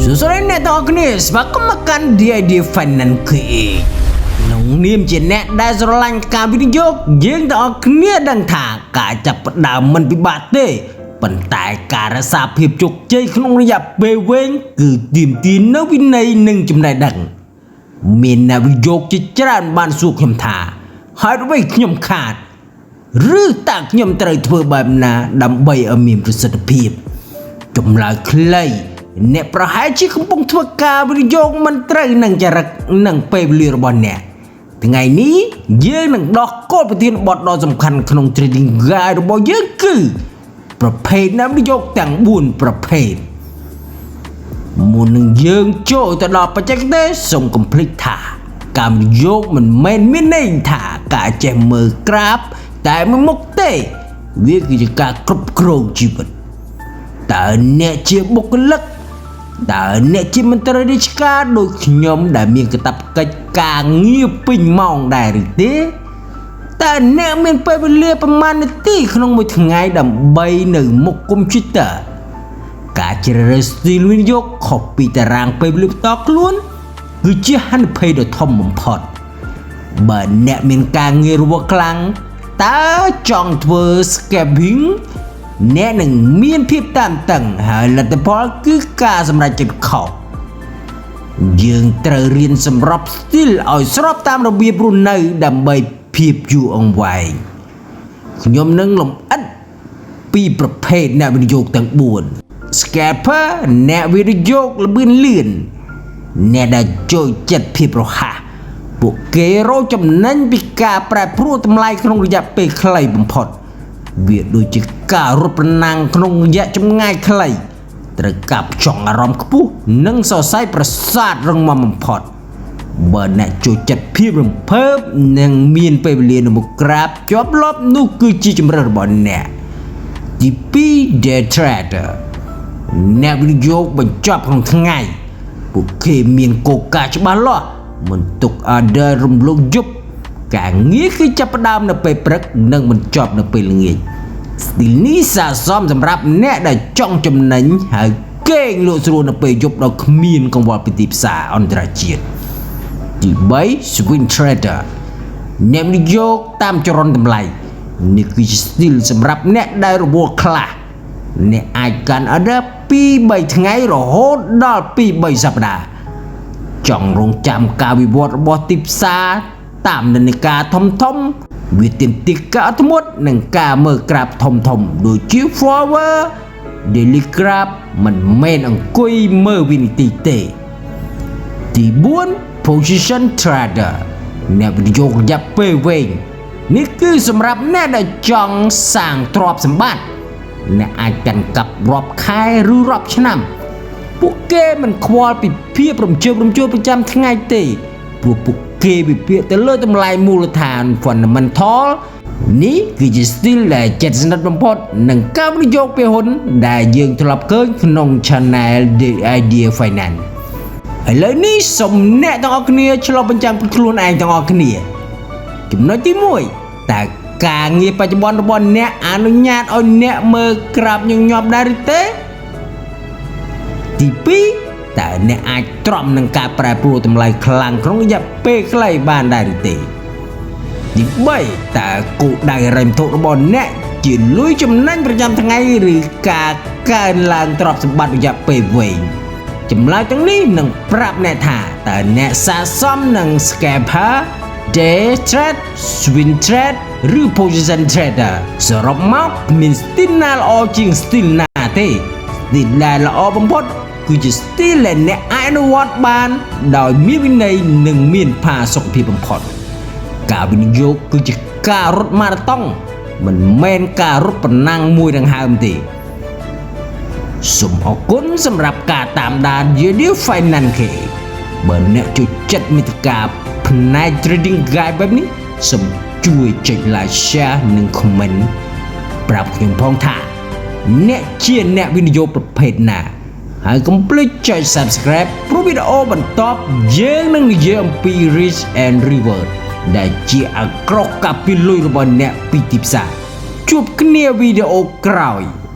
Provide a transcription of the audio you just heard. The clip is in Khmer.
សួស្តីអ្នកទាំងអស់គ្នាស្វាគមន៍មកកាន់ DID Finance KH ក្នុងនាមជាអ្នកដែលស្រឡាញ់ការវិនិយោគយើងទាំងអស់គ្នាដឹងថាការចាប់ផ្ដើមមិនពិបាកទេប៉ុន្តែការរក្សាភាពជោគជ័យក្នុងរយៈពេលវែងគឺទាមទារនូវវិន័យនិងចំណេះដឹង មានអ្នកវិនិយោគជាច្រើនបានសួរខ្ញុំថាហេតុអ្វីខ្ញុំខាត ឬតើខ្ញុំត្រូវធ្វើបែបណាដើម្បីឲ្យមានប្រសិទ្ធភាព ចម្លើយខ្លីអ្នកប្រហែលជាកំពុងធ្វើការវិនិយោគមិនត្រូវនឹងចរិតនិងពេលវេលារបស់អ្នកថ្ងៃនេះយើងនឹងដោះគោលប្រធានបទដ៏សំខាន់ក្នុង Trading Guide របស់យើងគឺ ប្រភេទអ្នកវិនិយោគទាំង4ប្រភេទ មុននឹងយើងចូលទៅដល់បច្ចេកទេសសូមកុំភ្លេចថាការវិនិយោគមិនមែនមានន័យថាការចេះមើលក្រាបតែមួយមុខទេវាគឺជាការគ្រប់គ្រងជីវិតតើអ្នកជាបុគ្គលិកតើអ្នកជាមន្ត្រីរាជការដូចខ្ញុំដែលមានកាតព្វកិច្ចការងារពេញម៉ោងដែរឬទេតើអ្នកមានពេលវេលាប្រមាណនាទីក្នុងមួយថ្ងៃដើម្បីនៅមុខកុំព្យូទ័រ ការជ្រើសរើស style វិនិយោគខុសពីតារាងពេលវេលាផ្ទាល់ខ្លួន គឺជាហានិភ័យដ៏ធំបំផុតបើអ្នកមានការងាររវល់ខ្លាំងតើចង់ធ្វើ scalping អ្នកនឹងមានភាពតានតឹងហើយលទ្ធផលគឺការសម្រេចចិត្តខុសយើងត្រូវរៀនសម្រប style ឲ្យស្របតាមរបៀបរស់នៅដើម្បីភាពយូរអង្វែងខ្ញុំនឹងលម្អិត ពីប្រភេទអ្នកវិនិយោគទាំង4 Scalper អ្នកវិនិយោគល្បឿនលឿនអ្នកដែលចូលចិត្តភាពរហ័សពួកគេរកចំណេញពីការប្រែប្រួលតម្លៃក្នុងរយៈពេលខ្លីបំផុត វាដូចជាការរត់ប្រណាំងក្នុងរយៈចម្ងាយខ្លីត្រូវកាប់ចង់អារម្មណ៍ខ្ពស់និងសរសៃប្រសាទរឹងមាំបំផុត បើអ្នកចូលចិត្តភាពរំភើបនិងមានពេលវេលានៅមុខក្រាបជាប់លាប់នោះគឺជាជម្រើសរបស់អ្នក ទី2 Day Trader អ្នកវិនិយោគបញ្ចប់ក្នុងថ្ងៃពួកគេមានគោលការណ៍ច្បាស់លាស់មិនទុក order រំលងយប់ការងារគឺចាប់ផ្ដើមនៅពេលព្រឹកនិងបញ្ចប់នៅពេលល្ងាច style នេះស័ក្តិសមសម្រាប់អ្នកដែលចង់ចំណេញហើយគេងលក់ស្រួលនៅពេលយប់ដោយគ្មានកង្វល់ពីទីផ្សារអន្តរជាតិ ទី3 Swing Trader អ្នកវិនិយោគតាមចរន្តតម្លៃនេះគឺជា style សម្រាប់អ្នកដែលរវល់ខ្លះអ្នកអាចកាន់ order 2 3ថ្ងៃរហូតដល់2 3សប្តាហ៍ចង់រងចាំការវិវត្តរបស់ទីផ្សារតាមនិន្នាការធំធំវាទាមទារការអត់ធ្មត់និងការមើលក្រាបធំធំដូចជា forward daily graph មិនមែនអង្គុយមើលវិនាទីទេ ទី4 position trader អ្នកវិនិយោគរយៈពេលវែងនេះគឺសម្រាប់អ្នកដែលចង់សាងទ្រព្យសម្បត្តិអ្នកអាចកាន់កាប់រាប់ខែឬរាប់ឆ្នាំ ពួកគេមិនខ្វល់ពីភាពរំជើបរំជួលប្រចាំថ្ងៃទេព្រោះពួកគេវិភាគទៅលើតម្លៃមូលដ្ឋាន fundamental នេះគឺជា style ដែលជិតស្និទ្ធបំផុតនឹងការវិនិយោគភាគហ៊ុនដែលយើងធ្លាប់ឃើញក្នុង Channel The Idea Finance ឥឡូវនេះសូមអ្នកទាំងអស់គ្នាឆ្លុះបញ្ចាំងពីខ្លួនឯងទាំងអស់គ្នា ចំណុចទី1តើការងារបច្ចុប្បន្នរបស់អ្នកអនុញ្ញាតឲ្យអ្នកមើលក្រាបញឹកញាប់ដែរឬទេទី2តើអ្នកអាចទ្រាំនឹងការប្រែប្រួលតម្លៃខ្លាំងក្នុងរយៈពេលខ្លីបានដែរឬទេទី3តើគោលដៅហិរញ្ញវត្ថុរបស់អ្នកជាលុយចំណេញប្រចាំថ្ងៃឬការកើនឡើងទ្រព្យសម្បត្តិរយៈពេលវែង ចម្លើយទាំងនេះនឹងប្រាប់អ្នកថាតើអ្នកស័ក្តិសមនឹង scalper day trade swing trade ឬ position trader សរុបមកគ្មាន style ណាល្អជាង style ណាទេ style ដែលល្អបំផុតគឺជា style ដែលអ្នកអាចអនុវត្តបានដោយមានវិន័យនិងមានផាសុកភាពបំផុត ការវិនិយោគគឺជាការរត់ម៉ារ៉ាតុងមិនមែនការរត់ប្រណាំងមួយដង្ហើមទេ សូមអរគុណសម្រាប់ការតាមដាន Yearly Finance K បើអ្នកចូលចិត្តមេតិកាផ្នែក Trading Guide បែបនេះសូមជួយចុច Like Share និង Comment ប្រាប់ខ្ញុំផងថា អ្នកជាអ្នកវិនិយោគប្រភេទណាហើយកុំភ្លេចចុច Subscribe ព្រោះវីដេអូបន្ទាប់យើងនឹងនិយាយអំពី Risk and Reward ដែលជាអាក្រោះកាពីលុយរបស់អ្នកពីទីផ្សារជួបគ្នាវីដេអូក្រោយ។